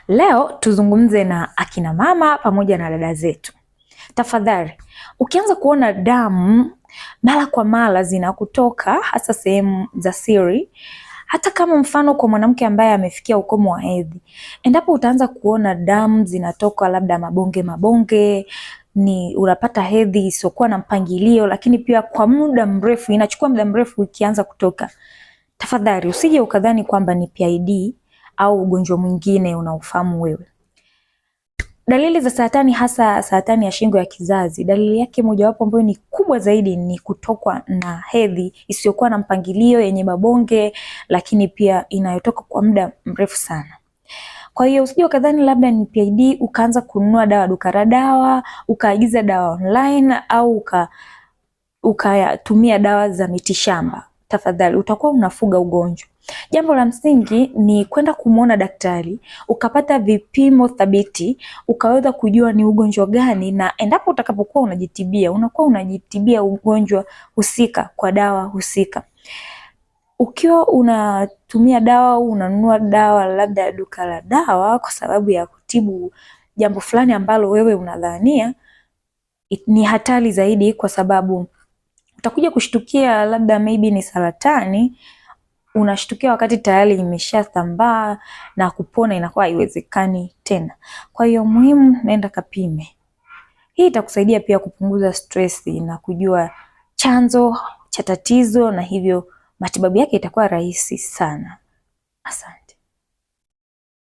Leo tuzungumze na akina mama pamoja na dada zetu. Tafadhali, ukianza kuona damu mara kwa mara zinakutoka hasa sehemu za siri, hata kama mfano kwa mwanamke ambaye amefikia ukomo wa hedhi, endapo utaanza kuona damu zinatoka labda mabonge mabonge, ni unapata hedhi isiyokuwa na mpangilio, lakini pia kwa muda mrefu, inachukua muda mrefu ikianza kutoka, tafadhali usije ukadhani kwamba ni PID au ugonjwa mwingine unaofahamu wewe. Dalili za saratani hasa saratani ya shingo ya kizazi, dalili yake mojawapo ambayo ni kubwa zaidi ni kutokwa na hedhi isiyokuwa na mpangilio, yenye mabonge, lakini pia inayotoka kwa muda mrefu sana. Kwa hiyo usije ukadhani labda ni PID ukaanza kununua dawa duka la dawa, ukaagiza dawa online au ukatumia dawa za mitishamba. Tafadhali utakuwa unafuga ugonjwa. Jambo la msingi ni kwenda kumwona daktari, ukapata vipimo thabiti, ukaweza kujua ni ugonjwa gani, na endapo utakapokuwa unajitibia, unakuwa unajitibia ugonjwa husika kwa dawa husika. Ukiwa unatumia dawa au unanunua dawa labda duka la dawa kwa sababu ya kutibu jambo fulani ambalo wewe unadhania, ni hatari zaidi, kwa sababu utakuja kushtukia labda maybe ni saratani, unashtukia wakati tayari imeshasambaa na kupona inakuwa haiwezekani tena. Kwa hiyo muhimu, nenda kapime. Hii itakusaidia pia kupunguza stress na kujua chanzo cha tatizo na hivyo matibabu yake itakuwa rahisi sana. Asante.